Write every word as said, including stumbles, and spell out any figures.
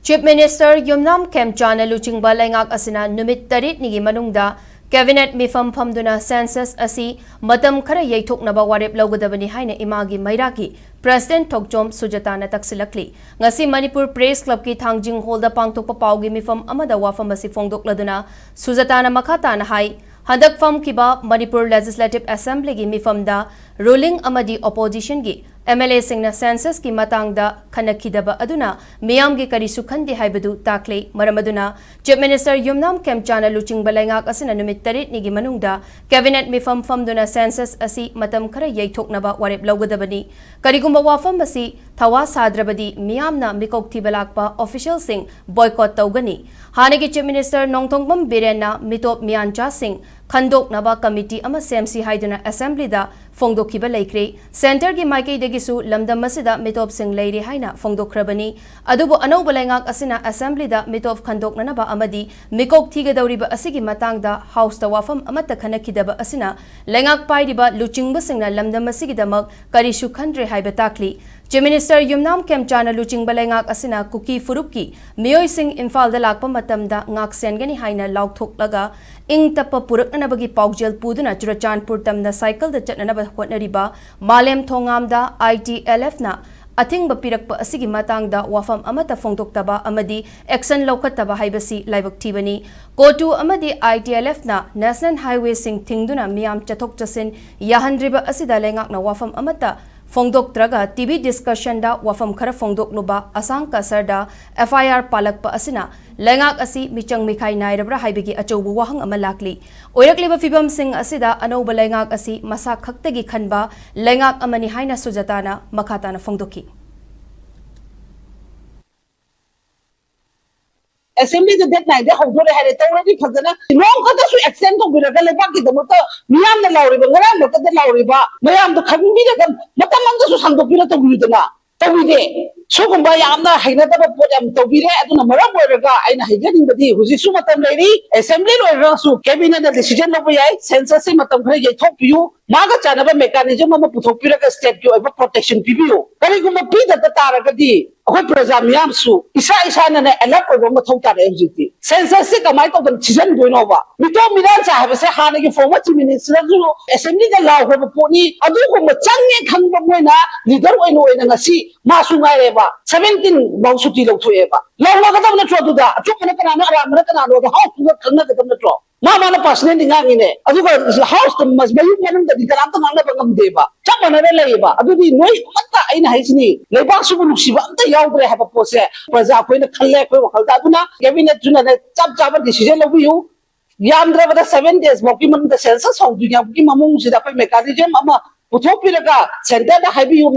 Chief Minister ꯌꯨꯝꯅꯥꯝ ꯈꯦꯝꯆꯥꯟꯅ ꯂꯨꯆꯤꯡꯕ ꯂꯩꯉꯥꯛ ꯑꯁꯤꯅ ꯅꯨꯃꯤꯠ ꯇꯔꯦꯠꯅꯤꯒꯤ ꯃꯅꯨꯡꯗ cabinet ꯃꯤꯐꯝ ꯐꯝꯗꯨꯅ census ꯑꯁꯤ ꯃꯇꯝ ꯈꯔ ꯌꯩꯊꯣꯛꯅꯕ ꯋꯥꯔꯦꯞ ꯂꯧꯒꯗꯕꯅꯤ ꯍꯥꯏꯅ ꯏꯃꯥꯒꯤ ꯃꯩꯔꯥꯒꯤ President ꯊꯣꯛꯆꯣꯝ ꯁꯨꯖꯥꯇꯥꯅ ꯇꯛꯁꯤꯜꯂꯛꯂꯤ꯫ ꯉꯁꯤ ꯃꯅꯤꯄꯨꯔ Press Clubꯀꯤ ꯊꯥꯡꯖꯤꯡ ꯍꯣꯜꯗ ꯄꯥꯡꯊꯣꯛꯄ ꯄꯥꯎꯒꯤ ꯃꯤꯐꯝ ꯑꯃꯗ ꯋꯥꯐꯝ ꯑꯁꯤ ꯐꯣꯡꯗꯣꯛꯂꯗꯨꯅ ꯁꯨꯖꯥꯇꯥꯅ ꯃꯈꯥ ꯇꯥꯅ ꯍꯥꯏ, ꯍꯟꯗꯛ ꯐꯝꯈꯤꯕ ꯃꯅꯤꯄꯨꯔ Legislative Assemblyꯒꯤ ꯃꯤꯐꯝꯗ ruling ꯑꯃꯗꯤ oppositionꯒꯤ MLAꯁꯤꯡꯅ censusꯀꯤ ꯃꯇꯥꯡꯗ ꯈꯟꯅꯈꯤꯗꯕ ꯑꯗꯨꯅ ꯃꯤꯌꯥꯝꯒꯤ ꯀꯔꯤꯁꯨ ꯈꯟꯗꯦ ꯍꯥꯏꯕꯗꯨ ꯇꯥꯛꯂꯦ꯫ ꯃꯔꯝ ꯑꯗꯨꯅ Chief Minister ꯌꯨꯝꯅꯥꯝ ꯈꯦꯝꯆꯥꯟꯅ ꯂꯨꯆꯤꯡꯕ ꯂꯩꯉꯥꯛ ꯑꯁꯤꯅ ꯅꯨꯃꯤꯠ ꯇꯔꯦꯠꯅꯤꯒꯤ ꯃꯅꯨꯡꯗ cabinet ꯃꯤꯐꯝ ꯐꯝꯗꯨꯅ census ꯑꯁꯤ ꯃꯇꯝ ꯈꯔ ꯌꯩꯊꯣꯛꯅꯕ ꯋꯥꯔꯦꯞ ꯂꯧꯒꯗꯕꯅꯤ꯫ ꯀꯔꯤꯒꯨꯝꯕ ꯋꯥꯐꯝ ꯑꯁꯤ ꯊꯋꯥ ꯁꯥꯗ꯭ꯔꯕꯗꯤ ꯃꯤꯌꯥꯝꯅ ꯃꯤꯀꯣꯛ ꯊꯤꯕ ꯂꯥꯛꯄ officialꯁꯤꯡ boycott ꯇꯧꯒꯅꯤ꯫ ꯍꯥꯟꯅꯒꯤ Chief Minister ꯅꯣꯡꯊꯣꯝꯕꯝ ꯕꯤꯔꯦꯟꯅ ꯃꯤꯇꯣꯞ ꯃꯤꯌꯥꯟꯆꯥꯁꯤꯡ ꯈꯟꯗꯣꯛꯅꯕ committee ꯑꯃ ꯁꯦꯝꯁꯤ ꯍꯥꯏꯗꯨꯅ Assemblyꯗ ꯐꯣꯡꯗꯣꯛꯈꯤꯕ ꯂꯩꯈ꯭ꯔꯦ꯫ Centreꯒꯤ ꯃꯥꯏꯀꯩꯗꯒꯤꯁꯨ ꯂꯝꯗꯝ ꯑꯁꯤꯗ ꯃꯤꯇꯣꯞꯁꯤꯡ ꯂꯩꯔꯦ ꯍꯥꯏꯅ ꯐꯣꯡꯗꯣꯛꯈ꯭ꯔꯕꯅꯤ꯫ ꯑꯗꯨꯕꯨ ꯑꯅꯧꯕ ꯂꯩꯉꯥꯛ ꯑꯁꯤꯅ Assemblyꯗ ꯃꯤꯇꯣꯞ ꯈꯟꯗꯣꯛꯅꯅꯕ ꯑꯃꯗꯤ ꯃꯤꯀꯣꯛ ꯊꯤꯒꯗꯧꯔꯤꯕ ꯑꯁꯤꯒꯤ ꯃꯇꯥꯡꯗ Houseꯇ ꯋꯥꯐꯝ ꯑꯃꯠꯇ ꯈꯟꯅꯈꯤꯗꯕ ꯑꯁꯤꯅ ꯂꯩꯉꯥꯛ ꯄꯥꯏꯔꯤꯕ ꯂꯨꯆꯤꯡꯕꯁꯤꯡꯅ ꯂꯝꯗꯝ ꯑꯁꯤꯒꯤꯗꯃꯛ ꯀꯔꯤꯁꯨ ꯈꯟꯗ꯭ꯔꯦ ꯍꯥꯏꯕ ꯇꯥꯛꯂꯤ꯫ Chief Minister ꯌꯨꯝꯅꯥꯝ ꯈꯦꯝꯆꯥꯟꯅ ꯂꯨꯆꯤꯡꯕ ꯂꯩꯉꯥꯛ ꯑꯁꯤꯅ ꯀꯨꯀꯤ ꯐꯨꯔꯨꯞꯀꯤ ꯃꯤꯑꯣꯏꯁꯤꯡ ꯏꯝꯐꯥꯜꯗ ꯂꯥꯛꯄ ꯃꯇꯝꯗ ꯉꯥꯛ ꯁꯦꯟꯒꯅꯤ ꯍꯥꯏꯅ ꯂꯥꯎꯊꯣꯛꯂꯒ ꯏꯪ ꯇꯞꯄ ꯄꯨꯔꯛꯅꯅꯕꯒꯤ ꯄꯥꯎꯖꯦꯜ ꯄꯨꯗꯨꯅ ꯆꯨꯔꯆꯥꯟꯄꯨꯔ ꯇꯝꯅ cycleꯗ ꯆꯠꯅꯅꯕ ꯍꯣꯠꯅꯔꯤꯕ ꯃꯥꯂꯦꯝ ꯊꯣꯉꯥꯝꯗ ITLFꯅ ꯑꯊꯤꯡꯕ ꯄꯤꯔꯛꯄ ꯑꯁꯤꯒꯤ ꯃꯇꯥꯡꯗ ꯋꯥꯐꯝ ꯑꯃꯠꯇ ꯐꯣꯡꯗꯣꯛꯇꯕ ꯑꯃꯗꯤ action ꯂꯧꯈꯠꯇꯕ ꯍꯥꯏꯕꯁꯤ ꯂꯥꯏꯕꯛ ꯊꯤꯕꯅꯤ꯫ ꯀꯣꯇꯨ ꯑꯃꯗꯤ ITLFꯅ National Highwayꯁꯤꯡ ꯊꯤꯡꯗꯨꯅ ꯃꯤꯌꯥꯝ ꯆꯠꯊꯣꯛ ꯆꯠꯁꯤꯟ ꯌꯥꯍꯟꯗ꯭ꯔꯤꯕ ꯑꯁꯤꯗ ꯂꯩꯉꯥꯛꯅ ꯋꯥꯐꯝ ꯑꯃꯠꯇ ꯐꯣꯡꯗꯣꯛꯇ꯭ꯔꯒ TV discussionꯗ ꯋꯥꯐꯝ ꯈꯔ ꯐꯣꯡꯗꯣꯛꯂꯨꯕ ꯑꯁꯥꯡ ꯀꯁꯔꯗ FIR ꯄꯥꯜꯂꯛꯄ ꯑꯁꯤꯅ ꯂꯩꯉꯥꯛ ꯑꯁꯤ ꯃꯤꯆꯪ ꯃꯤꯈꯥꯏ ꯅꯥꯏꯔꯕ꯭ꯔꯥ ꯍꯥꯏꯕꯒꯤ ꯑꯆꯧꯕ ꯋꯥꯍꯪ ꯑꯃ ꯂꯥꯛꯂꯤ꯫ ꯑꯣꯏꯔꯛꯂꯤꯕ ꯐꯤꯕꯝꯁꯤꯡ ꯑꯁꯤꯗ ꯑꯅꯧꯕ ꯂꯩꯉꯥꯛ ꯑꯁꯤ ꯃꯁꯥ ꯈꯛꯇꯒꯤ ꯈꯟꯕ ꯂꯩꯉꯥꯛ ꯑꯃꯅꯤ ꯍꯥꯏꯅ ꯁꯨꯖꯥꯇꯥꯅ ꯃꯈꯥ ꯇꯥꯅ ꯐꯣꯡꯗꯣꯛꯈꯤ꯫ Assemblyꯗ date nineꯗ ꯍꯧꯗꯣꯔꯦ ꯍꯥꯏꯔꯦ, ꯇꯧꯔꯗꯤ ꯐꯖꯅ ꯅꯣꯡ ꯈꯛꯇꯁꯨ extend ꯇꯧꯕꯤꯔꯒ ꯂꯩꯕꯥꯛꯀꯤꯗꯃꯛꯇ ꯃꯤꯌꯥꯝꯅ ꯂꯥꯎꯔꯤꯕ, ꯉꯔꯥꯡ ꯃꯇꯝꯗ ꯂꯥꯎꯔꯤꯕ ꯃꯌꯥꯝꯗꯣ ꯈꯪꯕꯤꯔꯒ ꯃꯇꯝ ꯑꯃꯗꯁꯨ ꯁꯥꯡꯗꯣꯛꯄꯤꯔ ꯇꯧꯕꯤꯔꯨꯗꯅ꯫ ꯇꯧꯕꯤꯗꯦ꯫ ꯁꯤꯒꯨꯝꯕ ꯌꯥꯝꯅ ꯍꯩꯅꯗꯕ ꯄꯣꯠ ꯌꯥꯝ ꯇꯧꯕꯤꯔꯦ꯫ ꯑꯗꯨꯅ ꯃꯔꯝ ꯑꯣꯏꯔꯒ ꯑꯩꯅ ꯍꯥꯏꯖꯅꯤꯡꯕꯗꯤ ꯍꯧꯖꯤꯛꯁꯨ ꯃꯇꯝ ꯂꯩꯔꯤ, Assembly ꯂꯣꯏꯔꯒꯁꯨ cabinetꯅ decision ꯂꯧꯕ ꯌꯥꯏ, censusꯁꯤ ꯃꯇꯝ ꯈꯔ ꯌꯩꯊꯣꯛꯄꯤꯌꯨ꯫ ꯃꯥꯒ ꯆꯥꯟꯅꯕ mechanism ꯑꯃ ꯄꯨꯊꯣꯛꯄꯤꯔꯒ stateꯀꯤ ꯑꯣꯏꯕ protection ꯄꯤꯕꯤꯌꯨ꯫ ꯀꯔꯤꯒꯨꯝꯕ ꯄꯤꯗꯕ ꯇꯥꯔꯒꯗꯤ ꯑꯩꯈꯣꯏ ꯄ꯭ꯔꯖꯥ ꯃꯤꯌꯥꯝꯁꯨ ꯏꯁꯥ ꯏꯁꯥꯅꯅꯦ alert ꯑꯣꯏꯕ ꯃꯊꯧ ꯇꯥꯔꯛꯑꯦ ꯍꯧꯖꯤꯛꯇꯤ꯫ Censusꯁꯦ ꯀꯃꯥꯏꯅ ꯇꯧꯗꯅ ꯊꯤꯖꯤꯟꯗꯣꯏꯅꯣꯕ? ꯃꯤꯇꯣꯞ ꯃꯤꯔꯥꯟꯆꯥ ꯍꯥꯏꯕꯁꯦ ꯍꯥꯟꯅꯒꯤ former chief ministerꯁꯨ assemblyꯗ ꯂꯥꯎꯈ꯭ꯔꯕ ꯄꯣꯠꯅꯤ꯫ ꯑꯗꯨꯒꯨꯝꯕ ꯆꯪꯉꯦ ꯈꯪꯕ ꯃꯣꯏꯅ leader ꯑꯣꯏꯅ ꯑꯣꯏꯅ ꯉꯁꯤ ꯃꯥꯁꯨ ꯉꯥꯏꯔꯦꯕ seventeen ꯐꯥꯎ ꯁꯨꯇꯤ ꯂꯧꯊꯣꯛꯑꯦꯕ꯫ ꯂꯧꯅꯒꯗꯕ ꯅꯠꯇ꯭ꯔꯣ? ꯑꯗꯨꯗ ꯑꯆꯨꯝꯕꯅ ꯀꯅꯥꯅꯣ ꯑꯔꯥꯟꯕꯅ ꯀꯅꯥꯅꯣ ꯑꯗꯣ Houseꯇꯨꯗ ꯈꯪꯅꯒꯗꯕ ꯅꯠꯇ꯭ꯔꯣ? ꯃꯥ ꯃꯥꯅ personally ꯉꯥꯡꯉꯤꯅꯦ꯫ ꯑꯗꯨꯒ Houseꯇ ꯃ-, ꯃꯌꯨꯝ ꯃꯅꯨꯡꯗꯗꯤ ꯀꯅꯥꯝꯇ ꯉꯥꯡꯅꯕ ꯉꯝꯗꯦꯕ꯫ ꯆꯞ ꯃꯥꯟꯅꯅ ꯂꯩꯌꯦꯕ꯫ ꯑꯗꯨꯗꯤ ꯅꯣꯏ ꯑꯃꯠꯇ, ꯑꯩꯅ ꯍꯥꯏꯁꯤꯅꯤ, ꯂꯩꯕꯥꯛꯁꯤꯕꯨ ꯅꯨꯡꯁꯤꯕ ꯑꯝꯇ ꯌꯥꯎꯗ꯭ꯔꯦ ꯍꯥꯏꯕ ꯄꯣꯠꯁꯦ ꯄ꯭ꯔꯖꯥ ꯑꯩꯈꯣꯏꯅ ꯈꯜꯂꯦ ꯑꯩꯈꯣꯏ ꯋꯥꯈꯜꯗ꯫ ꯑꯗꯨꯅ cabinetꯇꯨꯅꯅꯦ ꯆꯞ ꯆꯥꯕ decision ꯂꯧꯕꯤꯌꯨ꯫ ꯌꯥꯝꯗ꯭ꯔꯕꯗ seven days ꯐꯥꯎꯒꯤ ꯃꯅꯨꯡꯗ census ꯍꯧꯗ꯭ꯔꯤꯉꯩꯒꯤ ꯃꯃꯨꯡꯁꯤꯗ ꯑꯩꯈꯣꯏ mechanism ꯑꯃ ꯄꯨꯊꯣꯛꯄꯤꯔꯒ centreꯗ ꯍꯥꯏꯕꯤꯌꯨ꯫